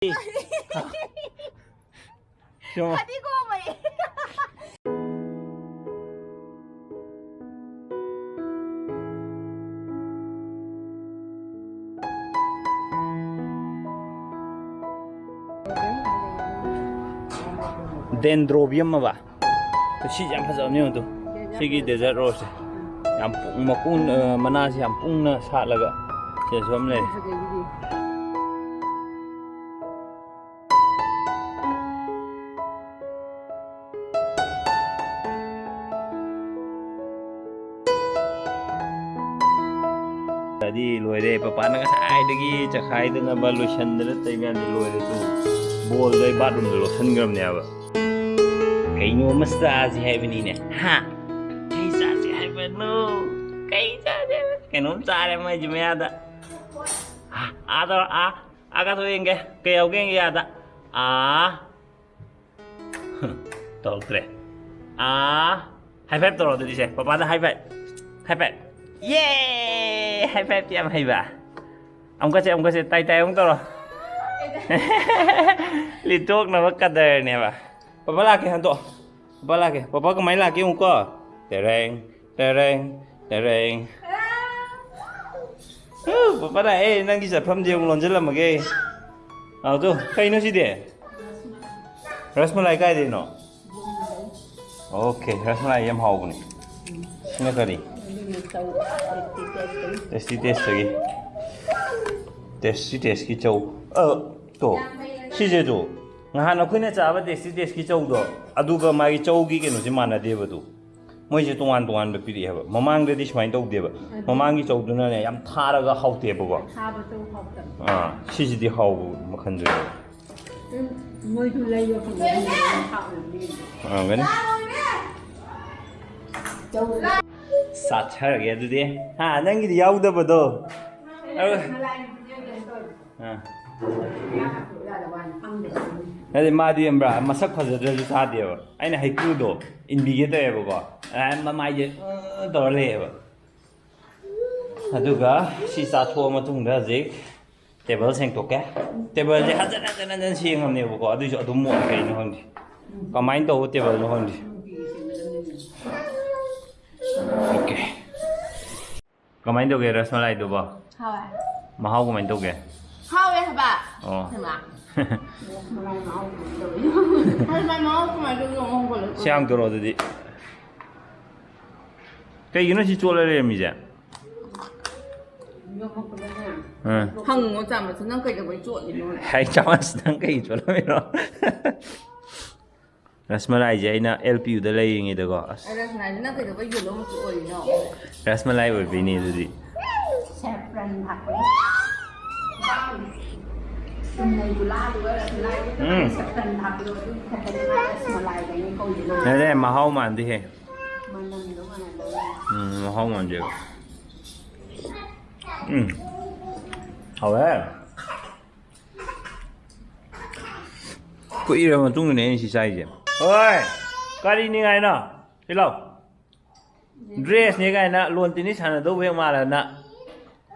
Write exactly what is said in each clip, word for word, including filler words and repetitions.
ꯁꯤꯃ꯫ Dendrobium ꯑꯕ꯫ ꯁꯤꯁꯦ ꯌꯥꯝ ꯐꯖꯕꯅꯦ, ꯌꯦꯡꯉꯨ ꯇꯨ꯫ ꯁꯤꯒꯤ desert rose ꯁꯦ ꯌꯥꯝ ꯄꯨꯡ ꯃꯀꯨꯟ, ꯑ, ꯃꯅꯥꯁꯦ ꯌꯥꯝ ꯄꯨꯡꯅ ꯁꯥꯠꯂꯒ ꯁꯤꯗꯁꯨ ꯑꯃ ꯂꯩꯔꯦ꯫ ꯗꯤ ꯂꯣꯏꯔꯦ꯫ ꯄꯄꯥꯅ ꯉꯁꯥꯏꯗꯒꯤ ꯆꯈꯥꯏꯗꯅꯕ ꯂꯣꯏꯁꯟꯗꯅ ꯇꯩ ꯃꯌꯥꯝꯗꯤ ꯂꯣꯏꯔꯦ꯫ ꯇꯨ, ball ꯗꯣ ꯑꯩ bathroom ꯗ ꯂꯣꯠꯁꯟꯈ꯭ꯔꯕꯅꯦꯕ꯫ ꯀꯩꯅꯣꯝꯃ ꯆꯥꯁꯤ ꯍꯥꯏꯕꯅꯤꯅꯦ꯫ ꯍꯥ? ꯀꯩ ꯆꯥꯁꯤ ꯍꯥꯏꯕꯅꯣ? ꯀꯩ ꯆꯥꯁꯤ ꯍꯥꯏꯕ? ꯀꯩꯅꯣꯝ ꯆꯥꯔꯦ ꯃꯩꯁꯤ ꯃꯌꯥꯗ꯫ ꯑꯥ, ꯑꯥ ꯇꯧꯔꯣ, ꯑꯥ, ꯑꯥ ꯀꯥꯊꯣꯛ ꯌꯦꯡꯒꯦ꯫ ꯀꯩ ꯌꯥꯎꯒꯦ ꯌꯦꯡꯒꯦ ꯑꯥꯗ꯫ ꯑꯥ꯫ ꯇꯧꯔꯛꯇ꯭ꯔꯦ꯫ ꯑꯥ꯫ High five ꯇꯧꯔꯣ ꯑꯗꯨꯗꯤ ꯁꯦ꯫ ꯄꯄꯥꯗ high five꯫ High five꯫ ꯌꯦ! High five ꯇꯤ ꯌꯥꯝ ꯍꯩꯕ꯫ ꯑꯃꯨꯛꯀ ꯁꯦ, ꯑꯃꯨꯛꯀ ꯁꯦ꯫ ꯇꯥꯏ ꯇꯥꯏ ꯑꯃꯨꯛ ꯇꯧꯔꯣ꯫ ꯂꯤꯠꯊꯣꯛꯅꯕ ꯀꯗꯔꯅꯦꯕ꯫ ꯄꯄꯥ ꯂꯥꯛꯀꯦ ꯍꯟꯗꯣꯛ꯫ ꯄꯄꯥ ꯂꯥꯛꯀꯦ꯫ ꯄꯄꯥ ꯀꯃꯥꯏꯅ ꯂꯥꯛꯀꯦ ꯌꯦꯡꯉꯨꯀꯣ꯫ ꯇꯦꯔꯦꯡ, ꯇꯦꯔꯦꯡ, ꯇꯦꯔꯦꯡ꯫ ꯎ, ꯄꯄꯥ ꯂꯥꯛꯑꯦ, ꯅꯪꯒꯤ ꯆꯠꯐꯝꯗꯤ ꯑꯃꯨꯛ ꯂꯣꯟꯁꯤꯜꯂꯝꯃꯒꯦ꯫ ꯑꯥꯎ, ꯇꯨ, ꯀꯩꯅꯣ ꯁꯤꯗꯤ? ꯔꯁꯃꯂꯥꯏ ꯀꯥꯏꯗꯩꯅꯣ? ꯑꯣꯀꯦ, ꯔꯁꯃꯂꯥꯏ ꯌꯥꯝ ꯍꯥꯎꯕꯅꯦ꯫ ꯁꯤꯅ ꯀꯔꯤ? Tasty Taste ꯇꯒꯤ꯫ Tasty Taste ꯀꯤ ꯆꯧ꯫ ꯑ, ꯇꯣ, ꯁꯤꯁꯦ ꯇꯨ꯫ ꯅꯍꯥꯟ ꯑꯩꯈꯣꯏꯅ ꯆꯥꯕ Tasty Taste ꯀꯤ ꯆꯧꯗꯣ, ꯑꯗꯨꯒ ꯃꯥꯒꯤ ꯆꯧꯒꯤ ꯀꯩꯅꯣꯁꯦ ꯃꯥꯟꯅꯗꯦꯕ ꯇꯨ꯫ ꯃꯣꯏꯁꯦ ꯇꯣꯉꯥꯟ ꯇꯣꯉꯥꯟꯕ ꯄꯤꯔꯛꯑꯦ ꯍꯥꯏꯕ꯫ ꯃꯃꯥꯡꯗꯗꯤ ꯁꯨꯃꯥꯏꯅ ꯇꯧꯗꯦꯕ꯫ ꯑꯗꯨ ꯃꯃꯥꯡꯒꯤ ꯆꯧꯗꯨꯅꯅꯦ ꯌꯥꯝ ꯊꯥꯔꯒ ꯍꯥꯎꯇꯦꯕꯀꯣ꯫ ꯊꯥꯕ ꯆꯧ ꯍꯥꯎꯇꯕꯅꯦ꯫ ꯑꯥ, ꯁꯤꯁꯤꯗꯤ ꯍꯥꯎꯕ ꯃꯈꯜꯗꯨꯅꯦꯕ꯫ ꯎꯝ, ꯃꯣꯏꯁꯨ ꯂꯩꯕ ꯐꯪꯕ ꯃꯤꯅ ꯑꯗꯨꯝ ꯍꯥꯞꯅꯕꯅꯦ꯫ ꯑꯣꯏꯔꯝꯒꯅꯤ꯫ ꯆꯧ꯫ ꯆꯥꯊꯔꯒꯦ ꯑꯗꯨꯗꯤ꯫ ꯍꯥ, ꯅꯪꯒꯤꯗꯤ ꯌꯥꯎꯗꯕꯗꯣ꯫ ꯑꯗꯨ ꯃꯂꯥꯏꯒꯤꯗꯤ ꯀꯩꯅꯣ ꯇꯧꯔꯦ꯫ ꯑꯥ꯫ ꯌꯥꯗꯕ ꯋꯥꯅꯤ, ꯈꯪꯗꯕ ꯋꯥꯅꯤ꯫ ꯅꯠꯇꯦ, ꯃꯥꯗꯤ ꯈꯪꯕ꯭ꯔꯥ, ꯃꯁꯛ ꯐꯖꯗ꯭ꯔꯁꯨ ꯆꯥꯗꯦꯕ꯫ ꯑꯩꯅ ꯍꯩꯀ꯭ꯔꯨꯗꯣ ꯏꯟꯕꯤꯒꯦ ꯇꯧꯋꯦꯕꯀꯣ꯫ ꯑꯥ, ꯃꯃꯥꯏꯁꯦ, ꯑꯥ, ꯇꯧꯔ ꯂꯩꯌꯦꯕ꯫ ꯑꯗꯨꯒ ꯁꯤ ꯆꯥꯊꯣꯛꯑ ꯃꯇꯨꯡꯗ ꯍꯧꯖꯤꯛ ꯇꯦꯕꯜ ꯁꯦꯡꯗꯣꯛꯀꯦ꯫ ꯇꯦꯕꯜꯁꯦ ꯍꯟꯖꯟ ꯍꯟꯖꯟ ꯍꯟꯖꯟ ꯁꯦꯡꯉꯝꯅꯦꯕꯀꯣ, ꯑꯗꯨꯏꯁꯨ ꯑꯗꯨꯝ ꯃꯣꯠꯂꯤ꯫ ꯀꯩꯅꯣ ꯈꯪꯗꯦ, ꯀꯃꯥꯏꯅ ꯇꯧꯕ ꯇꯦꯕꯜꯅꯣ ꯈꯪꯗꯦ꯫ ꯑꯣꯀꯦ꯫ ꯀꯃꯥꯏꯅ ꯇꯧꯒꯦ ꯔꯁꯃꯂꯥꯏꯗꯨꯕꯣ? ꯍꯥꯎꯋꯦ꯫ ꯃꯍꯥꯎ ꯀꯃꯥꯏꯅ ꯇꯧꯒꯦ? ꯍꯥꯎꯋꯦ ꯍꯥꯏꯕ꯫ ꯑꯣ꯫ ꯍꯩꯃꯥ꯫ ꯔꯁꯃꯂꯥꯏ ꯃꯍꯥꯎ ꯀꯃꯥꯏꯅ ꯇꯧꯒꯦ? ꯔꯁꯃꯂꯥꯏ ꯃꯍꯥꯎ ꯀꯃꯥꯏꯅ ꯇꯧꯒꯦ? ꯁꯤ ꯍꯥꯡꯗꯣꯔꯛꯑꯣ ꯑꯗꯨꯗꯤ꯫ ꯀꯩꯒꯤꯅꯣ ꯁꯤ ꯆꯣꯠꯂ ꯂꯩꯔꯝꯃꯤꯁꯦ? ꯑꯥ꯫ ꯍꯪꯉꯣ ꯆꯥꯃꯁ, ꯅꯪ ꯀꯩꯗꯧꯕꯩ ꯆꯣꯠꯂꯤꯅꯣ? ꯍꯥꯏ, ꯆꯥꯃꯁ, ꯅꯪ ꯀꯩꯒꯤ ꯆꯣꯠꯂꯝꯃꯤꯅꯣ? ꯔꯁꯃꯂꯥꯏꯁꯦ ꯑꯩꯅ ꯑꯦꯜ ꯄꯤ ꯌꯨꯗ ꯂꯩꯔꯤꯉꯩꯗꯀꯣ, ꯑꯁ꯫ ꯑꯩ ꯔꯁꯃꯂꯥꯏꯁꯦ ꯅꯪ ꯀꯩꯗꯧꯕꯩ ꯌꯦꯜꯂꯣ ꯃꯆꯨ ꯑꯣꯏꯔꯤꯅꯣ? ꯔꯁꯃꯂꯥꯏ ꯑꯣꯏꯕꯩꯅꯦ ꯑꯗꯨꯗꯤ꯫ ꯁꯦꯐ꯭ꯔꯟ ꯍꯥꯞꯄꯦ꯫ ꯆꯨꯝꯅ ꯒꯨꯂꯥꯗꯨꯒ ꯔꯁꯃꯂꯥꯏꯗꯨꯒ ꯎꯝ꯫ ꯁꯦꯐ꯭ꯔꯟ ꯍꯥꯞꯄꯗꯣ ꯑꯗꯨꯒꯤ ꯈꯛꯇꯅꯦ ꯃꯥ ꯔꯁꯃꯂꯥꯏꯗꯅꯦ ꯀꯧꯔꯤꯗꯣ꯫ ꯅꯠꯇꯦ, ꯃꯍꯥꯎ ꯃꯥꯟꯗꯦꯍꯦ꯫ ꯃꯅꯝꯗꯣ ꯃꯥꯟꯅꯗꯕ꯫ ꯎꯝ, ꯃꯍꯥꯎ ꯃꯥꯟꯗꯦꯕ꯫ ꯎꯝ꯫ ꯍꯥꯎꯋꯦ꯫ ꯀꯨꯏꯔꯕ ꯃꯇꯨꯡꯗꯅꯦ ꯑꯩꯅ ꯁꯤ ꯆꯥꯏꯁꯦ꯫ ꯍꯣꯏ, ꯀꯔꯤ ꯅꯤꯡꯉꯥꯏꯅꯣ? ꯁꯤ ꯂꯥꯎ꯫ ꯗ꯭ꯔꯦꯁꯅꯦ ꯀꯥꯏꯅ ꯂꯣꯟ ꯇꯤꯅꯤ ꯁꯥꯟꯅꯗꯧꯕ ꯍꯦꯛ ꯃꯥꯜꯂꯅ꯫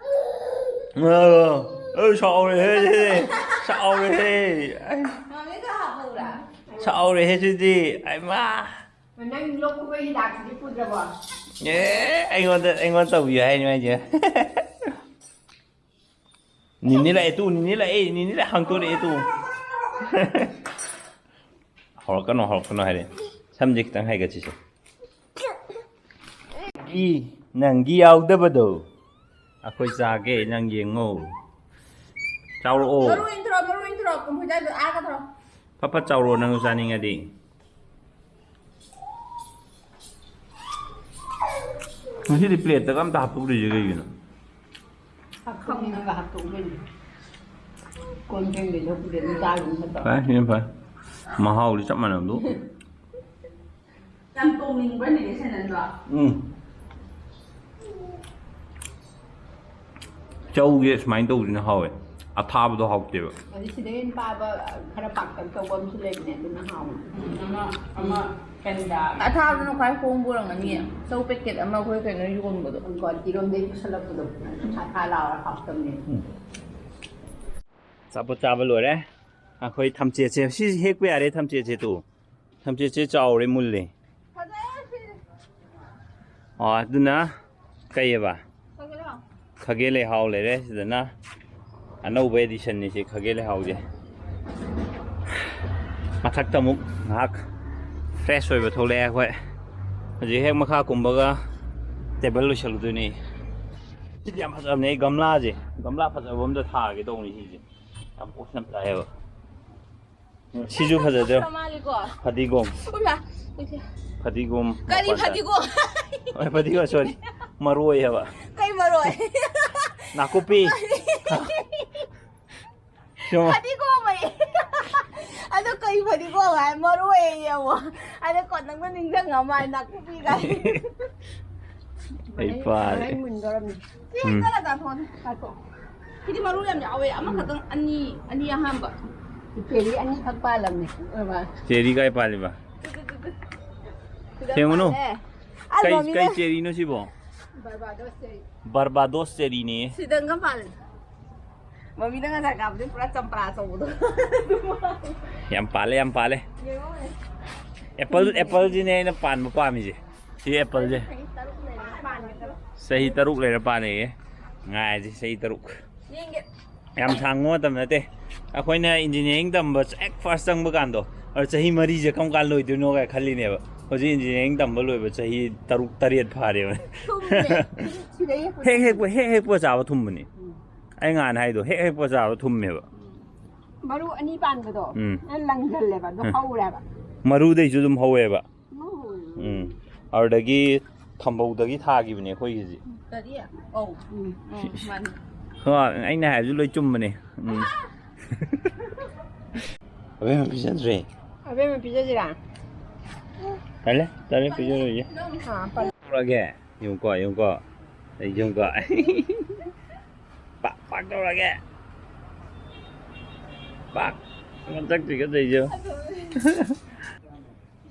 ꯑ, ꯑ, ꯁꯥꯎꯔꯦꯍꯦ, ꯁꯥꯎꯔꯦꯍꯦ꯫ ꯑꯩ ꯃꯃꯤꯒ ꯍꯥꯞꯄꯧꯔꯥ? ꯁꯥꯎꯔꯦꯍꯦ ꯁꯤꯗꯤ꯫ ꯑꯩꯃꯥ꯫ ꯅꯪ ꯂꯣꯛ ꯈꯨꯕꯩ ꯍꯤꯗꯥꯛꯇꯨꯗꯤ ꯄꯨꯗ꯭ꯔꯕꯣ? ꯑꯦ, ꯑꯩꯉꯣꯟꯗ, ꯑꯩꯉꯣꯟꯗ ꯇꯧꯕꯤꯌꯨ ꯍꯥꯏꯅꯤ ꯍꯥꯏꯁꯦ꯫ ꯅꯤꯅꯤ ꯂꯥꯛꯑꯦ ꯇꯨ, ꯅꯤꯅꯤ ꯂꯥꯛꯑꯦ, ꯅꯤꯅꯤ ꯂꯥꯛꯑꯦ, ꯍꯥꯡꯇꯣꯔꯛꯑꯦ ꯇꯨ꯫ ꯍꯧꯔꯛꯀꯅꯣ, ꯍꯧꯔꯛꯀꯅꯣ ꯍꯥꯏꯔꯦ꯫ ꯁꯝꯁꯦ ꯈꯤꯇꯪ ꯍꯥꯏꯒꯠꯁꯤꯁꯦ꯫ ꯒꯤ, ꯅꯪꯒꯤ ꯌꯥꯎꯗꯕꯗꯣ ꯑꯩꯈꯣꯏ ꯆꯥꯒꯦ, ꯅꯪ ꯌꯦꯡꯉꯣ꯫ ꯆꯥꯎꯔꯛꯑꯣ꯫ ꯃꯔꯨ ꯏꯟꯊꯣꯔꯛꯑꯣ, ꯃꯔꯨ ꯏꯟꯊꯣꯔꯛꯑꯣ, ꯀꯝꯐꯣꯏꯖꯥꯗꯣ ꯑꯥ ꯀꯊꯔꯣ꯫ ꯐꯠ ꯐꯠ ꯆꯥꯎꯔꯛꯑꯣ, ꯅꯪꯁꯨ ꯆꯥꯅꯤꯡꯉꯗꯤ꯫ ꯉꯁꯤꯗꯤ ꯄ꯭ꯂꯦꯠꯇꯒ ꯑꯝꯇ ꯍꯥꯞꯇꯣꯛꯇ꯭ꯔꯤꯁꯦ ꯀꯩꯒꯤꯅꯣ? ꯍꯥꯞꯇꯣꯛꯅꯤꯡꯉꯒ ꯍꯥꯞꯇꯣꯛꯎꯕꯩꯅꯦ꯫ ꯀꯣꯟ ꯐꯦꯡꯗꯣꯏ ꯁꯔꯨꯛꯄꯨꯗꯤ ꯑꯗꯨꯝ ꯆꯥꯈꯤꯕꯅ ꯐꯠꯇ꯭ꯔꯣ? ꯐꯔꯦ, ꯁꯤꯅ ꯐꯔꯦ꯫ ꯃꯍꯥꯎꯗꯤ ꯆꯞ ꯃꯥꯟꯅꯕꯗꯨ꯫ ꯌꯥꯝ ꯇꯣꯡꯅꯤꯡꯕ꯭ꯔꯅꯦ ꯁꯦꯅꯟꯗꯣ? ꯎꯝ꯫ ꯆꯧꯒꯤ ꯁꯨꯃꯥꯏꯅ ꯇꯧꯕꯁꯤꯅ ꯍꯥꯎꯋꯦ꯫ ꯑꯊꯥꯕꯗꯣ ꯍꯥꯎꯇꯦꯕ꯫ ꯑꯗꯩ ꯁꯤꯗꯩ ꯍꯦꯟꯅ ꯄꯥꯕ ꯈꯔ ꯄꯥꯛꯇꯛ ꯇꯧꯕ ꯑꯃꯁꯨ ꯂꯩꯕꯅꯦ, ꯑꯗꯨꯅ ꯍꯥꯎꯕꯅꯦ꯫ ꯑꯃ, ꯑꯃ ꯀꯔꯤꯗ? ꯑꯊꯥꯕꯗꯨꯅ ꯈ꯭ꯋꯥꯏ ꯍꯣꯡꯕ ꯑꯣꯏꯔꯝꯒꯅꯤ꯫ ꯆꯧ ꯄꯦꯀꯦꯠ ꯑꯃ ꯑꯩꯈꯣꯏ ꯀꯩꯅꯣ ꯌꯣꯟꯕꯗꯣ꯫ ꯒꯨꯍꯥꯇꯤꯔꯣꯝꯗꯒꯤ ꯄꯨꯁꯜꯂꯛꯄꯗꯣ꯫ ꯑꯊꯥ ꯊꯥ ꯂꯥꯎꯔ ꯍꯥꯎꯇꯕꯅꯦ꯫ ꯎꯝ꯫ ꯑꯆꯥꯄꯣꯠ ꯆꯥꯕ ꯂꯣꯏꯔꯦ꯫ ꯑꯩꯈꯣꯏ ꯊꯝꯆꯦꯠꯁꯦ ꯁꯤ ꯍꯦꯛꯄ ꯌꯥꯔꯦ꯫ ꯊꯝꯆꯦꯠꯁꯦ ꯇꯨ, ꯊꯝꯆꯦꯠꯁꯦ ꯆꯥꯎꯔꯦ, ꯃꯨꯜꯂꯦ꯫ ꯑꯣ, ꯑꯗꯨꯅ ꯀꯩꯑꯕ? ꯈꯥꯒꯦ ꯂꯩꯍꯥꯎ ꯂꯩꯔꯦ꯫ ꯁꯤꯗꯅ ꯑꯅꯧꯕ ꯑꯦꯗꯤꯁꯟꯅꯤ ꯁꯤ ꯈꯥꯒꯦ ꯂꯩꯍꯥꯎꯁꯦ꯫ ꯃꯊꯛꯇ ꯑꯃꯨꯛ ꯉꯥꯏꯍꯥꯛ ꯐ꯭ꯔꯦꯁ ꯑꯣꯏꯕ ꯊꯣꯛꯂꯛꯑꯦ ꯑꯩꯈꯣꯏ꯫ ꯍꯧꯖꯤꯛ ꯍꯦꯛ ꯃꯈꯥ ꯀꯨꯝꯕꯒ ꯇꯦꯕꯜ ꯂꯣꯏꯁꯜꯂꯨꯗꯣꯏꯅꯤ꯫ ꯁꯤꯗꯤ ꯌꯥꯝ ꯐꯖꯕꯅꯦ꯫ ꯑꯩ ꯒꯝꯂꯥꯁꯦ, ꯒꯝꯂꯥ ꯐꯖꯕ ꯑꯃꯗ ꯊꯥꯒꯦ ꯇꯧꯕꯅꯤ ꯁꯤꯁꯦ꯫ ꯌꯥꯝ ꯄꯣꯁ ꯌꯥꯝ ꯇꯥꯏꯌꯦꯕ꯫ ꯁꯤꯁꯨ ꯐꯖꯗ꯭ꯔꯣ? ꯃꯥꯜꯂꯤꯀꯣ? ꯐꯗꯤꯒꯣꯝ꯫ ꯎꯂꯥ, ꯎꯂꯥ꯫ ꯐꯗꯤꯒꯣꯝ ꯀꯔꯤ ꯃꯄꯥꯟ ꯁꯥꯏ꯫ ꯐꯗꯤꯒꯣꯝ? ꯍꯣꯏ, ꯐꯗꯤꯒꯣꯝ, ꯁꯣꯔꯤ꯫ ꯃꯔꯣꯏ ꯍꯥꯏꯕ꯫ ꯀꯩ ꯃꯔꯣꯏ? ꯅꯥꯀꯨꯞꯄꯤ꯫ ꯁꯤꯃ꯫ ꯐꯗꯤꯒꯣꯝ ꯑꯌꯦ꯫ ꯑꯗꯣ ꯀꯩ ꯐꯗꯤꯒꯣꯝ ꯍꯥꯏ? ꯃꯔꯣꯏ ꯑꯌꯦ ꯑꯃꯨꯛ꯫ ꯑꯗꯣ ꯀꯣ ꯅꯪꯅ ꯅꯤꯡꯁꯤꯡꯉ ꯃꯥꯜꯂꯦ ꯅꯥꯀꯨꯞꯄꯤ ꯀꯥꯏ꯫ ꯑꯩ ꯄꯥꯔꯦ꯫ ꯃꯔꯩ ꯃꯨꯟꯗꯧꯔꯝꯅꯤ꯫ ꯁꯤ ꯎꯝ꯫ ꯍꯦꯛꯇ ꯂꯥꯛꯇ ꯊꯣꯛꯑꯣꯅꯦ꯫ ꯉꯥꯏꯈꯣ꯫ ꯁꯤꯗꯤ ꯃꯔꯨ ꯌꯥꯝ ꯌꯥꯎꯋꯦ꯫ ꯑꯃꯈꯛꯇꯪ ꯑꯅꯤ, ꯑꯅꯤ ꯑꯍꯥꯟꯕ꯫ ꯆꯦꯔꯤ ꯑꯅꯤꯈꯛ ꯄꯥꯜꯂꯝꯅꯦ꯫ ꯆꯦꯔꯤ ꯀꯥꯏ ꯄꯥꯜꯂꯤꯕ? ꯁꯤꯗ ꯊꯦꯡꯉꯨꯅꯨ꯫ ꯄꯥꯜꯂꯦ꯫ ꯑꯁ, ꯀꯩ, ꯃꯃꯤꯅ ꯀꯩ ꯆꯦꯔꯤꯅꯣ ꯁꯤꯕꯣ? Barbados cherry. ꯕꯥꯔꯕꯥꯗꯣꯁ ꯆꯦꯔꯤꯅꯦ꯫ ꯁꯤꯗꯪꯒ ꯄꯥꯜꯂꯦ꯫ ꯃꯃꯤꯅ ꯉꯁꯥꯏ ꯀꯥꯞꯄꯗꯤ ꯄꯨꯔꯥ ꯆꯝꯄ꯭ꯔꯥ ꯑꯆꯧꯕꯗꯣ꯫ ꯌꯥꯝ ꯄꯥꯜꯂꯦ, ꯌꯥꯝ ꯄꯥꯜꯂꯦ꯫ ꯌꯦꯡꯉꯣꯅꯦ꯫ ꯑꯦꯄꯜ, ꯑꯦꯄꯜꯁꯤꯅꯦ ꯑꯩꯅ ꯄꯥꯟꯕ ꯄꯥꯝꯃꯤꯁꯦ꯫ ꯁꯤ ꯑꯦꯄꯜꯁꯦ꯫ ꯆꯍꯤ ꯇꯔꯨꯛ ꯂꯩꯔꯒ ꯄꯥꯟꯕꯗꯣ꯫ ꯆꯍꯤ ꯇꯔꯨꯛ ꯂꯩꯔ ꯄꯥꯜꯂꯦꯌꯦ꯫ ꯉꯥꯏꯁꯦ ꯆꯍꯤ ꯇꯔꯨꯛ꯫ ꯌꯦꯡꯒꯦ꯫ ꯌꯥꯝ ꯁꯥꯡꯕ ꯃꯇꯝ ꯅꯠꯇꯦ꯫ ꯑꯩꯈꯣꯏꯅ ꯏꯟꯖꯤꯅꯤꯌꯥꯔꯤꯡ ꯇꯝꯕ ꯍꯦꯛ ꯐꯥꯔꯁ ꯆꯪꯕ ꯀꯥꯟꯗꯣ, ꯑꯗꯨ ꯆꯍꯤ ꯃꯔꯤꯁꯦ ꯀꯔꯝ ꯀꯥꯟ ꯂꯣꯏꯗꯣꯏꯅꯣ ꯀꯥꯏ ꯈꯜꯂꯤꯅꯦꯕ꯫ ꯍꯧꯖꯤꯛ ꯏꯟꯖꯤꯅꯤꯌꯥꯔꯤꯡ ꯇꯝꯕ ꯂꯣꯏꯕ ꯆꯍꯤ ꯇꯔꯨꯛ ꯇꯔꯦꯠ ꯐꯥꯔꯦꯕ꯫ ꯊꯨꯝꯃꯦ꯫ ꯁꯤꯗꯩ ꯍꯦꯛꯄ ꯍꯦꯛ ꯍꯦꯛꯄ, ꯍꯦꯛ ꯍꯦꯛꯄ ꯆꯥꯕ ꯊꯨꯝꯕꯅꯤ꯫ ꯎꯝ꯫ ꯑꯩ ꯉꯍꯥꯟ ꯍꯥꯏꯗꯣ, ꯍꯦꯛ ꯍꯦꯛꯄ ꯆꯥꯕ ꯊꯨꯝꯃꯦꯕ꯫ ꯃꯔꯨ ꯑꯅꯤ ꯄꯥꯟꯕꯗꯣ꯫ ꯎꯝ꯫ ꯅꯪ ꯂꯪꯁꯤꯜꯂꯦꯕ, ꯑꯗꯨ ꯎꯝ꯫ ꯍꯧꯔꯦꯕ꯫ ꯃꯔꯨꯗꯩꯁꯨ ꯑꯗꯨꯝ ꯍꯧꯋꯦꯕ꯫ ꯎꯝ꯫ ꯑꯗꯨꯗꯒꯤ ꯊꯝꯕꯧꯗꯒꯤ ꯊꯥꯈꯤꯕꯅꯦ ꯑꯩꯈꯣꯏꯒꯤꯁꯦ꯫ ꯀꯔꯤ? ꯑꯧ꯫ ꯎꯝ꯫ ꯎꯝ, ꯃꯥꯅꯤ꯫ ꯍꯣꯏ, ꯑꯩꯅ ꯍꯥꯏꯕꯁꯨ ꯂꯣꯏ ꯆꯨꯝꯕꯅꯦ꯫ ꯎꯝ꯫ ꯑꯕꯦꯝꯃ ꯄꯤꯖꯗ꯭ꯔꯦ꯫ ꯑꯕꯦꯝꯃ ꯄꯤꯖꯁꯤꯔꯥ? ꯇꯜꯂꯦ, ꯇꯜꯂꯦ, ꯄꯤꯖꯔꯣꯏꯒꯦ꯫ ꯑꯥ, ꯄꯜ- ꯇꯧꯔꯒꯦ꯫ ꯌꯦꯡꯉꯨꯀꯣ, ꯌꯦꯡꯉꯨꯀꯣ꯫ ꯑꯩ ꯌꯦꯡꯉꯨꯀꯣ꯫ ꯄꯥꯛ, ꯄꯥꯛ ꯇꯧꯔꯒꯦ꯫ ꯄꯥꯛ꯫ ꯃꯊꯛꯇꯤꯒ ꯇꯧꯏꯁꯦ꯫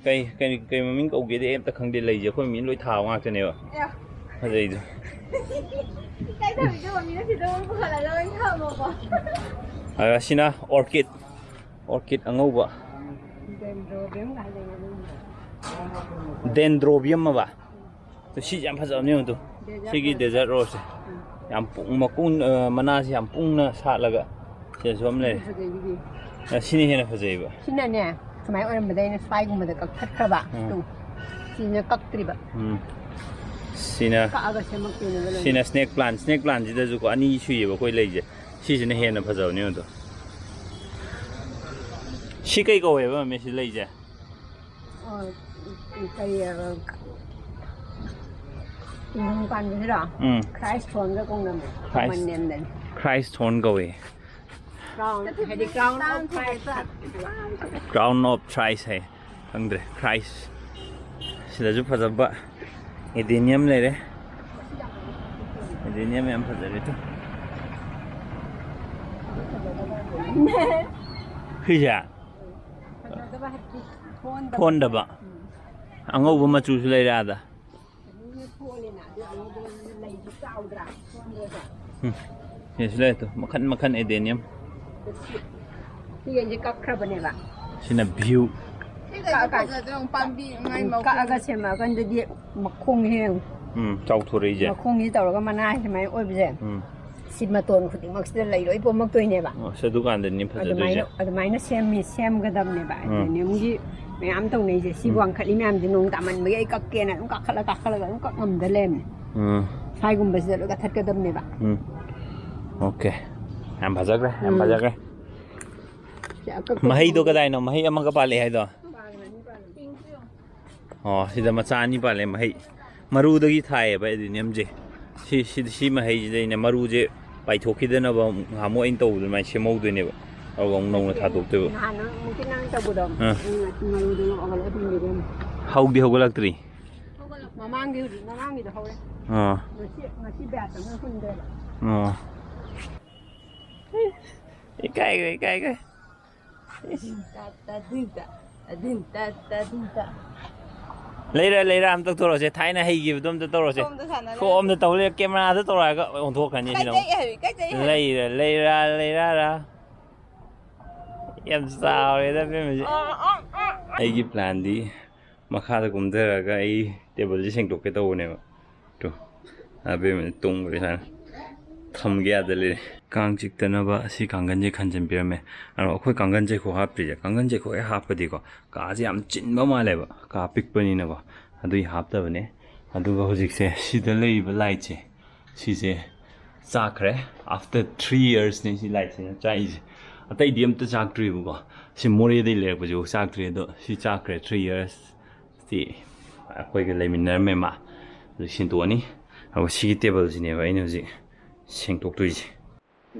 ꯀꯩ, ꯀꯩ, ꯀꯩ ꯃꯃꯤꯡ ꯀꯧꯒꯦꯗꯤ ꯑꯩ ꯑꯝꯇ ꯈꯪꯗꯦ꯫ ꯂꯩꯁꯦ ꯑꯩꯈꯣꯏ ꯃꯤ ꯂꯣꯏ ꯊꯥꯕ ꯉꯥꯛꯇꯅꯦꯕ꯫ ꯑꯦ꯫ ꯐꯖꯩꯗꯣ꯫ ꯀꯩ ꯇꯧꯔꯤꯅꯣ? ꯃꯤꯅ ꯁꯤꯗ ꯑꯃꯨꯛ ꯄꯨꯈꯠꯂꯒ ꯂꯣꯏ ꯊꯝꯃꯕꯣ? ꯑꯗꯨꯒ ꯁꯤꯅ orchid, orchid ꯑꯉꯧꯕ꯫ Dendrobium ꯍꯥꯏꯗꯅ꯫ Dendrobium ꯑꯕ? ꯑꯗꯨ ꯁꯤꯁꯦ ꯌꯥꯝ ꯐꯖꯕꯅꯦ, ꯑꯗꯨ꯫ Desert ꯁꯤꯒꯤ rose꯫ Desert roseꯁꯦ꯫ ꯎꯝ꯫ ꯌꯥꯝ ꯄꯨꯡ ꯃꯀꯨꯡ, ꯑ, ꯃꯅꯥꯁꯦ ꯌꯥꯝ ꯀꯨꯡꯅ ꯁꯥꯠꯂꯒ ꯁꯤꯗꯁꯨ ꯑꯃ ꯂꯩꯔꯦ꯫ ꯐꯖꯩꯗꯨꯗꯤ꯫ ꯑ, ꯁꯤꯅ ꯍꯦꯟꯅ ꯐꯖꯩꯕ꯫ ꯁꯤꯅꯅꯦ, ꯁꯨꯃꯥꯏꯅ ꯑꯣꯏꯔꯝꯕꯗ ꯑꯩꯅ ꯁ꯭ꯋꯥꯏꯒꯨꯝꯕꯗ ꯀꯛꯊꯠꯈ꯭ꯔꯕ꯫ ꯎꯝ꯫ ꯇꯨ꯫ ꯁꯤꯅ ꯀꯛꯇ꯭ꯔꯤꯕ꯫ ꯎꯝ꯫ ꯁꯤꯅ, ꯀꯛꯑꯒ ꯁꯦꯝꯃꯛꯇꯣꯏꯅꯦꯕ ꯂꯣꯏꯅ꯫ ꯁꯤꯅ snake plant, snake plantꯁꯤꯗꯁꯨꯀꯣ ꯑꯅꯤ ꯁꯨꯏꯌꯦꯕ ꯑꯩꯈꯣꯏ ꯂꯩꯁꯦ꯫ ꯁꯤꯁꯤꯅ ꯍꯦꯟꯅ ꯐꯖꯕꯅꯦ ꯑꯗꯣ꯫ ꯁꯤ ꯀꯩ ꯀꯧꯋꯦꯕ, ꯃꯃꯤ, ꯁꯤ ꯂꯩꯁꯦ? ꯑꯣ, ꯀꯔꯤ ꯍꯥꯏꯕ? ꯆꯤꯡꯈꯣꯡ ꯄꯥꯟꯕꯁꯤꯔꯣ? ꯎꯝ꯫ Christ thornꯒ ꯀꯧꯅꯕꯅꯦ꯫ Christ, common nameꯗꯅꯦ꯫ Christ thorn ꯀꯧꯋꯦ꯫ Crown, ꯍꯥꯏꯗꯤ crown of thorns꯫ Crown of thorns ꯍꯥꯏ꯫ ꯈꯪꯗ꯭ꯔꯦ꯫ Christ꯫ ꯁꯤꯗꯁꯨ ꯐꯖꯕ adenium ꯂꯩꯔꯦ꯫ Adenium ꯌꯥꯝ ꯐꯖꯔꯦ ꯇꯨ꯫ ꯁꯤꯁꯦ? ꯐꯖꯗꯕ ꯍꯥꯏꯗꯤ ꯊꯣꯟꯗꯕ꯫ ꯊꯣꯟꯗꯕ꯫ ꯎꯝ꯫ ꯑꯉꯧꯕ ꯃꯆꯨꯁꯨ ꯂꯩꯔꯦ ꯑꯥꯗ꯫ ꯑꯗꯨꯅ ꯊꯣꯜꯂꯤꯅ, ꯑꯗꯨ ꯑꯉꯧꯕ ꯂꯩꯗꯤ ꯆꯥꯎꯗ꯭ꯔꯥ? ꯊꯣꯟꯗ꯭ꯔꯒ꯫ ꯎꯝ꯫ ꯁꯤꯁꯨ ꯂꯩ ꯇꯨ, ꯃꯈꯟ ꯃꯈꯟ adenium꯫ ꯁꯤꯒꯩꯁꯦ ꯀꯛꯈ꯭ꯔꯕꯅꯦꯕ꯫ ꯁꯤꯅ view꯫ ꯁꯤꯒꯩꯁꯦ ꯀꯛꯑꯒ ꯐꯖꯗ꯭ꯔꯣ? ꯄꯥꯝꯕꯤ ꯃꯥꯏ ꯎꯝ, ꯃꯈꯣꯡ꯫ ꯀꯛꯑꯒ ꯁꯦꯝꯃꯛꯑꯀꯥꯟꯗꯗꯤ ꯃꯈꯣꯡꯁꯦ ꯌꯦꯡꯉꯨ꯫ ꯎꯝ, ꯆꯥꯎꯊꯣꯔꯛꯏꯁꯦ꯫ ꯃꯈꯣꯡꯁꯤ ꯇꯧꯔꯒ ꯃꯅꯥ ꯁꯨꯃꯥꯏꯅ ꯑꯣꯏꯕꯁꯦ꯫ ꯎꯝ꯫ ꯁꯤ ꯃꯇꯣꯟ ꯈꯨꯗꯤꯡꯃꯛꯁꯤꯗ ꯂꯩ ꯂꯣꯏ ꯄꯣꯝꯃꯛꯇꯣꯏꯅꯦꯕ꯫ ꯑꯣ, ꯑꯁ, ꯑꯗꯨꯀꯥꯟꯗꯅꯤ ꯐꯖꯗꯣꯏꯁꯦ꯫ ꯑꯗꯨꯃꯥꯏꯅ, ꯑꯗꯨꯃꯥꯏꯅ ꯁꯦꯝꯃꯤ, ꯁꯦꯝꯒꯗꯕꯅꯦꯕ꯫ ꯎꯝ꯫ Adeniumꯒꯤ ꯃꯌꯥꯝ ꯇꯧꯅꯩꯁꯦ꯫ ꯁꯤ ꯎꯝ꯫ ꯋꯥꯡꯈꯠꯂꯤ ꯃꯌꯥꯝꯁꯦ ꯅꯣꯡ ꯇꯥꯃꯟꯕꯒꯤ ꯑꯩ ꯀꯛꯀꯦꯅ ꯑꯗꯨꯝ ꯀꯥꯈꯠꯂ, ꯀꯥꯈꯠꯂꯒ ꯑꯗꯨꯝ ꯀꯛ ꯉꯝꯗ ꯂꯩꯔꯝꯅꯦ꯫ ꯎꯝ꯫ ꯁ꯭ꯋꯥꯏꯒꯨꯝꯕꯁꯤꯗ ꯂꯣꯏ ꯀꯛꯊꯠꯀꯗꯕꯅꯦꯕ꯫ ꯎꯝ꯫ Okay꯫ ꯌꯥꯝ ꯐꯖꯈ꯭ꯔꯦ, ꯌꯥꯝ ꯎꯝ꯫ ꯐꯖꯈ꯭ꯔꯦ꯫ ꯁꯤ ꯑꯀꯛꯄ ꯃꯍꯩꯗꯣ ꯊꯝꯃꯣ꯫ ꯀꯗꯥꯏꯅꯣ? ꯃꯍꯩ ꯑꯃꯒ ꯄꯥꯜꯂꯛꯑꯦ ꯍꯥꯏꯗꯣ? ꯑꯣ, ꯁꯤꯗ ꯃꯆꯥ ꯑꯅꯤ ꯄꯥꯜꯂꯦ, ꯃꯍꯩ꯫ ꯃꯔꯨꯗꯒꯤ ꯊꯥꯏꯌꯦꯕ adeniumꯁꯦ꯫ ꯁꯤ, ꯁꯤ, ꯁꯤ ꯃꯍꯩꯁꯤꯗꯩꯅ ꯃꯔꯨꯁꯦ ꯄꯥꯏꯊꯣꯛꯈꯤꯗꯅꯕ ꯉꯍꯥꯟꯃꯨꯛ ꯑꯩꯅ ꯇꯧꯕꯗ ꯑꯗꯨꯃꯥꯏꯅ ꯁꯦꯝꯍꯧꯗꯣꯏꯅꯦꯕ꯫ ꯑꯗꯨꯒ ꯑꯃꯨꯛ ꯅꯧꯅ ꯊꯥꯗꯣꯛꯇꯣꯏꯕ꯫ ꯅꯍꯥꯟ ꯑꯃꯨꯛꯀꯤ ꯅꯪ ꯇꯧꯕꯗꯣ, ꯑꯥ꯫ ꯎꯝ, ꯃꯔꯨꯗꯣ ꯂꯧ-, ꯍꯧꯒꯠꯂꯛꯑꯦ꯫ ꯍꯧꯗꯤ ꯍꯧꯒꯠꯂꯛꯇ꯭ꯔꯤ? ꯃꯃꯥꯡꯒꯤ ꯍꯧꯖꯤꯛ, ꯃꯃꯥꯡꯒꯤꯗꯣ ꯍꯧꯔꯦ꯫ ꯑꯥ꯫ ꯉꯁꯤ, ꯉꯁꯤ batch ꯑꯃ ꯍꯨꯟꯗꯣꯏꯕ꯫ ꯑꯥ꯫ ꯏꯀꯥꯏꯈ꯭ꯔꯦ, ꯏꯀꯥꯏꯈ꯭ꯔꯦ꯫ ꯇꯥ-, ꯇꯥ-, ꯗꯤꯟ-ꯇꯥ-, ꯑꯗꯤꯟ-ꯇꯥ-, ꯇꯥ-, ꯗꯤꯟ-ꯇꯥ꯫ ꯂꯩꯔꯥ, ꯂꯩꯔꯥ ꯑꯝꯇ ꯇꯧꯔꯁꯦ꯫ ꯊꯥꯏꯅ ꯍꯩꯈꯤꯕꯗꯣ ꯑꯝꯇ ꯇꯧꯔꯁꯦ꯫ ꯁꯣꯝꯗ ꯁꯥꯟꯅꯔꯦ꯫ ꯁꯣꯝꯗ ꯇꯧ ꯂꯩꯔꯦ꯫ Cameraꯗ ꯇꯧꯔꯛꯑꯒ ꯑꯣꯟꯊꯣꯛꯈ꯭ꯔꯅꯤ ꯁꯤꯅ꯫ ꯀꯥꯏ ꯆꯠꯂꯤ ꯍꯥꯏꯕ? ꯀꯥꯏ ꯆꯠꯂꯤ ꯍꯥꯏꯕ? ꯂꯩꯔꯥ, ꯂꯩꯔꯥ, ꯂꯩꯔꯥꯔꯥ꯫ ꯌꯥꯝ ꯆꯥꯎꯔꯦꯗ ꯑꯕꯦꯝꯃꯁꯦ꯫ ꯑꯩꯒꯤ ꯄ꯭ꯂꯥꯟꯗꯤ ꯃꯈꯥꯗ ꯀꯨꯝꯊꯔꯒ ꯑꯩ ꯇꯦꯕꯜꯁꯦ ꯁꯦꯡꯗꯣꯛꯀꯦ ꯇꯧꯕꯅꯦꯕ꯫ ꯇꯨ, ꯑꯕꯦꯝꯃꯅ ꯇꯨꯝꯈ꯭ꯔꯦ ꯁꯨꯃꯥꯏꯅ꯫ ꯊꯝꯒꯦ ꯌꯥꯗ ꯂꯩꯔꯦ꯫ ꯀꯥꯡ ꯆꯤꯛꯇꯅꯕ ꯑꯁꯤ ꯀꯥꯡꯒꯟꯁꯦ ꯈꯟꯖꯟꯕꯤꯔꯝꯃꯦ꯫ ꯑꯗꯣ ꯑꯩꯈꯣꯏ ꯀꯥꯡꯒꯟ ꯆꯩꯈꯣꯛ ꯍꯥꯞꯇ꯭ꯔꯤꯁꯦ, ꯀꯥꯡꯒꯟ ꯆꯩꯈꯣꯛ ꯍꯦꯛ ꯍꯥꯞꯄꯗꯤꯀꯣ, ꯀꯥꯁꯦ ꯌꯥꯝ ꯆꯤꯟꯕ ꯃꯥꯜꯂꯦꯕ, ꯀꯥ ꯄꯤꯛꯄꯅꯤꯅꯀꯣ꯫ ꯑꯗꯨꯒꯤ ꯍꯥꯞꯇꯕꯅꯦ꯫ ꯑꯗꯨꯒ ꯍꯧꯖꯤꯛꯁꯦ ꯁꯤꯗ ꯂꯩꯔꯤꯕ ꯂꯥꯏꯠꯁꯦ, ꯁꯤꯁꯦ ꯆꯥꯛꯈ꯭ꯔꯦ꯫ After three yearsꯅꯦ ꯁꯤ ꯂꯥꯏꯠꯁꯤꯅ ꯆꯥꯛꯏꯁꯦ꯫ ꯑꯇꯩꯗꯤ ꯑꯝꯇ ꯆꯥꯛꯇ꯭ꯔꯤꯕꯀꯣ꯫ ꯁꯤ ꯃꯣꯔꯦꯗꯩ ꯂꯩꯔꯛꯄꯁꯤꯐꯥꯎ ꯆꯥꯛꯇ꯭ꯔꯤ꯫ ꯑꯗꯣ ꯁꯤ ꯆꯥꯛꯈ꯭ꯔꯦ, three years꯫ ꯁꯤ ꯑꯩꯈꯣꯏꯒ ꯂꯩꯃꯤꯟꯅꯔꯝꯃꯦ ꯃꯥ꯫ ꯑꯗꯨ ꯁꯤꯟꯗꯣꯛꯑꯅꯤ꯫ ꯑꯗꯨꯒ ꯁꯤꯒꯤ ꯇꯦꯕꯜꯁꯤꯅꯦꯕ ꯑꯩꯅ ꯍꯧꯖꯤꯛ ꯁꯦꯡꯗꯣꯛꯇꯣꯏꯁꯦ꯫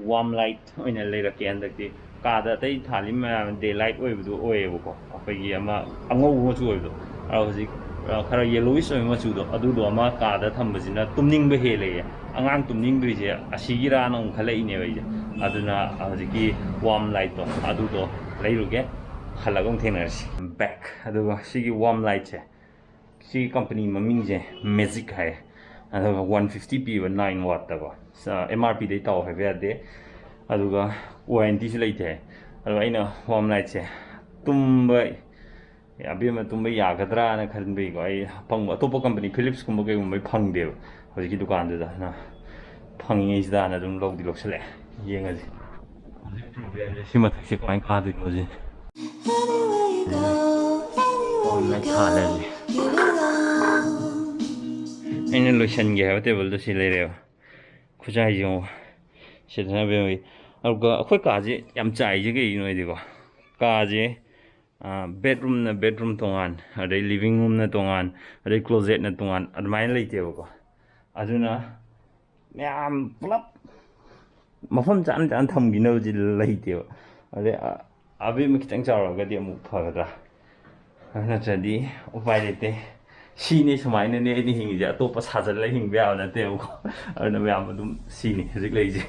ꯋꯥꯔꯝ ꯂꯥꯏꯠ ꯑꯣꯏꯅ ꯂꯩꯔꯛꯀꯦ ꯍꯟꯗꯛꯇꯤ꯫ ꯀꯥꯗ ꯑꯇꯩ ꯊꯥꯜꯂꯤ ꯃꯌꯥꯝ ꯗꯦ ꯂꯥꯏꯠ ꯑꯣꯏꯕꯗꯣ ꯑꯣꯏꯌꯦꯕꯀꯣ, ꯑꯩꯈꯣꯏꯒꯤ ꯑꯃ ꯑꯉꯧꯕ ꯃꯆꯨ ꯑꯣꯏꯕꯗꯣ꯫ ꯑꯗꯣ ꯍꯧꯖꯤꯛ, ꯑ, ꯈꯔ ꯌꯦꯂꯣꯋꯤꯁ ꯑꯣꯏꯕ ꯃꯆꯨꯗꯣ, ꯑꯗꯨꯗꯣ ꯑꯃ ꯀꯥꯗ ꯊꯝꯕꯁꯤꯅ ꯇꯨꯝꯅꯤꯡꯕ ꯍꯦꯜꯂꯦꯌꯦ꯫ ꯑꯉꯥꯡ ꯇꯨꯝꯅꯤꯡꯗꯣꯏꯁꯦ ꯑꯁꯤꯒꯤꯔꯥꯅ ꯑꯃꯨꯛ ꯈꯜꯂꯛꯏꯅꯦꯕ ꯑꯩꯁꯦ꯫ ꯑꯗꯨꯅ ꯍꯧꯖꯤꯛꯀꯤ ꯋꯥꯔꯝ ꯂꯥꯏꯠꯇꯣ ꯑꯗꯨꯗꯣ ꯂꯩꯔꯨꯒꯦ꯫ ꯍꯜꯂꯒ ꯑꯃꯨꯛ ꯊꯦꯡꯅꯔꯁꯤ꯫ Back꯫ ꯑꯗꯨꯒ ꯁꯤꯒꯤ ꯋꯥꯔꯝ ꯂꯥꯏꯠꯁꯦ, ꯁꯤꯒꯤ ꯀꯝꯄꯅꯤ ꯃꯃꯤꯡꯁꯦ ꯃꯦꯖꯤꯛ ꯍꯥꯏ꯫ ꯑꯗꯨꯒ ꯋꯥꯟ ꯐꯤꯐꯇꯤ ꯄꯤꯕ, ꯅꯥꯏꯟ ꯋꯥꯠꯇꯀꯣ꯫ ꯑꯦꯝ ꯑꯥꯔ ꯄꯤꯗꯩ ꯇꯥꯎ ꯍꯥꯏꯕ ꯌꯥꯗꯦ꯫ ꯑꯗꯨꯒ ꯋꯥꯔꯦꯟꯇꯤꯁꯨ ꯂꯩꯇꯦ ꯍꯥꯏ꯫ ꯑꯗꯣ ꯑꯩꯅ ꯋꯥꯔꯝ ꯂꯥꯏꯠꯁꯦ ꯇꯨꯝꯕ, ꯑꯕꯦꯝꯃ ꯇꯨꯝꯕ ꯌꯥꯒꯗ꯭ꯔꯥꯅ ꯈꯟꯕꯒꯤꯀꯣ, ꯑꯩ ꯑꯐꯪꯕ ꯑꯇꯣꯞꯄ ꯀꯝꯄꯅꯤ, ꯐꯤꯂꯤꯞꯁꯀꯨꯝꯕ ꯀꯩꯒꯨꯝꯕꯩ ꯐꯪꯗꯦꯕ꯫ ꯍꯧꯖꯤꯛꯀꯤ ꯗꯨꯀꯥꯟꯗꯨꯗ ꯑꯗꯨꯅ ꯐꯪꯉꯤꯉꯩꯁꯤꯗ ꯍꯥꯟꯅ ꯑꯗꯨꯝ ꯂꯧꯗꯤ ꯂꯧꯁꯤꯜꯂꯛꯑꯦ꯫ ꯌꯦꯡꯉꯁꯤ ꯍꯧꯖꯤꯛ ꯄ꯭ꯔꯣꯕ꯭ꯂꯦꯝꯁꯦ ꯁꯤ ꯃꯊꯛꯁꯦ ꯀꯃꯥꯏꯅ ꯀꯥꯗꯣꯏꯅꯣ ꯁꯤ꯫ Anywhere you go, anywhere you ꯐꯣꯟꯅ go, ꯊꯥꯜꯂꯅꯤ꯫ You belong. ꯑꯩꯅ ꯂꯣꯏꯁꯟꯒꯦ ꯍꯥꯏꯕ ꯇꯦꯕꯜꯗꯣ ꯁꯤ ꯂꯩꯔꯦꯕ꯫ ꯈꯨꯠꯁꯥ ꯍꯥꯏꯁꯦ ꯌꯦꯡꯉꯣ꯫ ꯁꯤꯗꯅ ꯕꯦꯝꯃꯒꯤ꯫ ꯑꯗꯨꯒ ꯑꯩꯈꯣꯏ ꯀꯥꯁꯦ ꯌꯥꯝ ꯆꯥꯏꯁꯦ ꯀꯩꯒꯤꯅꯣ ꯍꯥꯏꯗꯤꯀꯣ, ꯀꯥꯁꯦ, ꯑ, ꯕꯦꯠꯔꯨꯝꯅ ꯕꯦꯠꯔꯨꯝ ꯇꯣꯉꯥꯟ, ꯑꯗꯩ ꯂꯤꯚꯤꯡ ꯔꯨꯝꯅ ꯇꯣꯉꯥꯟ, ꯑꯗꯩ ꯀ꯭ꯂꯣꯖꯦꯠꯅ ꯇꯣꯉꯥꯟ, ꯑꯗꯨꯃꯥꯏꯅ ꯂꯩꯇꯦꯕꯀꯣ꯫ ꯑꯗꯨꯅ ꯃꯌꯥꯝ ꯄꯨꯂꯞ ꯃꯐꯝ ꯆꯥꯅ ꯆꯥꯅ ꯊꯝꯈꯤꯅꯕꯁꯤ ꯂꯩꯇꯦꯕ꯫ ꯑꯗꯩ ꯑ-, ꯑꯕꯦꯝꯃ ꯈꯤꯇꯪ ꯆꯥꯎꯔꯒꯗꯤ ꯑꯃꯨꯛ ꯐꯒꯗ꯭ꯔꯥ? ꯑꯗꯨ ꯅꯠꯇ꯭ꯔꯗꯤ ꯎꯄꯥꯏ ꯂꯩꯇꯦ꯫ ꯁꯤꯅꯤ, ꯁꯨꯃꯥꯏꯅꯅꯦ ꯑꯩꯅ ꯍꯤꯡꯉꯤꯁꯦ꯫ ꯑꯇꯣꯞꯄ ꯁꯥꯖꯜꯂ ꯍꯤꯡꯕ ꯌꯥꯕ ꯅꯠꯇꯦꯕꯀꯣ꯫ ꯑꯗꯨꯅ ꯃꯌꯥꯝ ꯑꯗꯨꯝ ꯁꯤꯅꯤ ꯍꯧꯖꯤꯛ ꯂꯩꯔꯤꯁꯦ꯫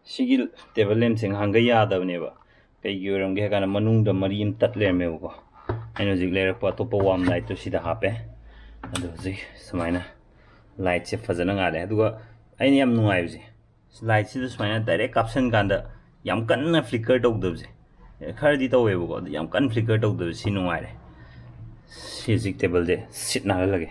ꯁꯤꯒꯤ ꯇꯦꯕꯜ ꯂꯦꯝꯁꯦ ꯉꯍꯥꯟꯈꯩ ꯌꯥꯗꯕꯅꯦꯕ꯫ ꯀꯩꯒꯤ ꯑꯣꯏꯔꯝꯒꯦ ꯍꯥꯏ ꯀꯥꯟꯗ ꯃꯅꯨꯡꯗ ꯃꯔꯤ ꯑꯃ ꯇꯠ ꯂꯩꯔꯝꯃꯦꯕꯀꯣ꯫ ꯑꯩꯅ ꯍꯧꯖꯤꯛ ꯂꯩꯔꯛꯄ ꯑꯇꯣꯞꯄ ꯋꯥꯔꯝ ꯂꯥꯏꯠꯇꯣ ꯁꯤꯗ ꯍꯥꯞꯄꯦ꯫ ꯑꯗꯣ ꯍꯧꯖꯤꯛ ꯁꯨꯃꯥꯏꯅ ꯂꯥꯏꯠꯁꯦ ꯐꯖꯅ ꯉꯥꯜꯂꯦ꯫ ꯑꯗꯨꯒ ꯑꯩꯅ ꯌꯥꯝ ꯅꯨꯡꯉꯥꯏꯕꯁꯦ, ꯂꯥꯏꯠꯁꯤꯗ ꯁꯨꯃꯥꯏꯅ ꯗꯥꯏꯔꯦꯛ ꯀꯥꯞꯁꯟ ꯀꯥꯟꯗ ꯌꯥꯝ ꯀꯟꯅ ꯐ꯭ꯂꯤꯀꯔ ꯇꯧꯗꯕꯁꯦ, ꯈꯔꯗꯤ ꯇꯧꯋꯦꯕꯀꯣ, ꯑꯗꯨ ꯌꯥꯝ ꯀꯟꯅ flicker ꯇꯧꯗꯕꯁꯤ ꯅꯨꯡꯉꯥꯏꯔꯦ꯫ ꯁꯤ ꯍꯧꯖꯤꯛ ꯇꯦꯕꯜꯁꯦ ꯁꯤꯠ ꯅꯥꯜꯍꯜꯂꯒꯦ꯫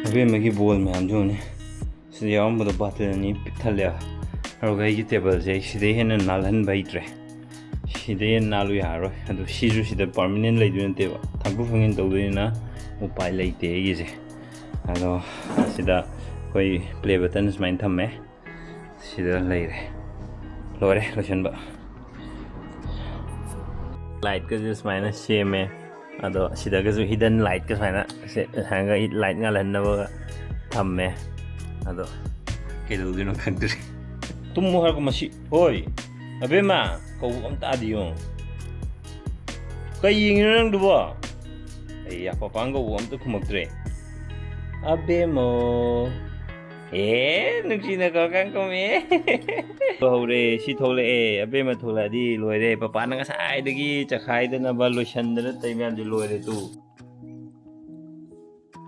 ꯑꯕꯦꯝꯃꯒꯤ ꯕꯣꯜ ꯃꯌꯥꯝꯁꯨ ꯌꯦꯡꯉꯨꯅꯦ꯫ ꯁꯤꯗ ꯌꯥꯎꯔꯝꯕꯗꯣ ꯕꯥꯇꯤꯜ ꯑꯅꯤ ꯄꯤꯛ ꯊꯜꯂꯦ꯫ ꯑꯗꯨꯒ ꯑꯩꯒꯤ ꯇꯦꯕꯜꯁꯦ ꯑꯩ ꯁꯤꯗꯩ ꯍꯦꯟꯅ ꯅꯥꯜꯍꯟꯕ ꯍꯩꯇ꯭ꯔꯦ꯫ ꯁꯤꯗꯩ ꯍꯦꯟꯅ ꯅꯥꯜꯂꯨ ꯌꯥꯔꯔꯣꯏ꯫ ꯑꯗꯨ ꯁꯤꯁꯨ ꯁꯤꯗ permanent ꯂꯩꯗꯣꯏ ꯅꯠꯇꯦꯕ, ꯊꯥꯡꯗꯣꯛ ꯊꯥꯡꯖꯤꯟ ꯇꯧꯗꯣꯏꯅꯤꯅ ꯎꯄꯥꯏ ꯂꯩꯇꯦ ꯑꯩꯒꯤꯁꯦ꯫ ꯑꯗꯣ ꯁꯤꯗ ꯑꯩꯈꯣꯏ play button ꯁꯨꯃꯥꯏꯅ ꯊꯝꯃꯦ꯫ ꯁꯤꯗ ꯂꯩꯔꯦ꯫ ꯂꯣꯏꯔꯦ ꯂꯣꯏꯁꯟꯕ꯫ Lightꯀꯁꯦ ꯁꯨꯃꯥꯏꯅ ꯁꯦꯝꯃꯦ꯫ ꯑꯗꯣ ꯁꯤꯗꯒꯁꯨ hidden lightꯀ ꯁꯨꯃꯥꯏꯅ ꯁꯦ-, ꯁꯨꯃꯥꯏꯅ light ꯉꯥꯜꯍꯟꯅꯕꯒ ꯊꯝꯃꯦ꯫ ꯑꯗꯣ ꯀꯩꯗꯧꯗꯣꯏꯅꯣ ꯈꯪꯗ꯭ꯔꯦ꯫ ꯇꯨꯝꯃꯣ ꯍꯥꯏꯔꯒ ꯃꯁꯤ, ꯍꯣꯏ, ꯑꯕꯦꯝꯃ, ꯀꯧꯕ ꯑꯝꯇ ꯇꯥꯗꯦ ꯌꯦꯡꯉꯣ꯫ ꯀꯩ ꯌꯦꯡꯉꯤꯅꯣ ꯅꯪꯗꯨꯕꯣ? ꯑꯩ ꯌꯥ, ꯄꯄꯥꯡ ꯀꯧꯕ ꯑꯝꯇ ꯈꯨꯝꯃꯛꯇ꯭ꯔꯦ꯫ ꯑꯕꯦꯝꯃꯣ꯫ ꯑꯦ, ꯅꯨꯡꯁꯤꯅ ꯀꯧꯔꯀꯥꯟ ꯈꯨꯝꯃꯦ꯫ ꯍꯧꯔꯦ, ꯁꯤ ꯊꯣꯛꯂꯛꯑꯦ꯫ ꯑꯕꯦꯝꯃ ꯊꯣꯛꯂꯛꯑꯗꯤ ꯂꯣꯏꯔꯦ꯫ ꯄꯄꯥꯅ ꯉꯁꯥꯏꯗꯒꯤ ꯆꯈꯥꯏꯗꯅꯕ ꯂꯣꯏꯁꯟꯗꯅ ꯇꯩ ꯃꯌꯥꯝꯁꯦ ꯂꯣꯏꯔꯦ ꯇꯨ꯫